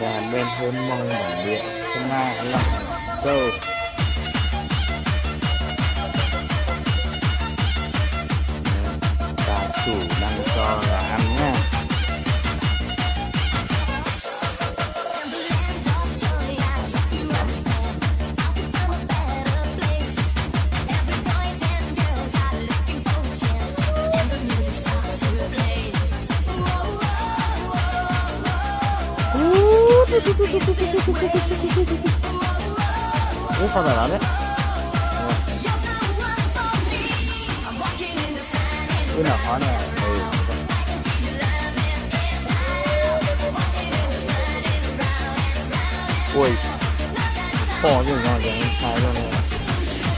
Và bên Hương Mông bản địa Sơn La Lọng Châu. Và chủ đang cho gà ăn nha. Ib qho ntawm no ne. Ib no qhov ne. Ui, pom zoo no ces ntshai zoo ne.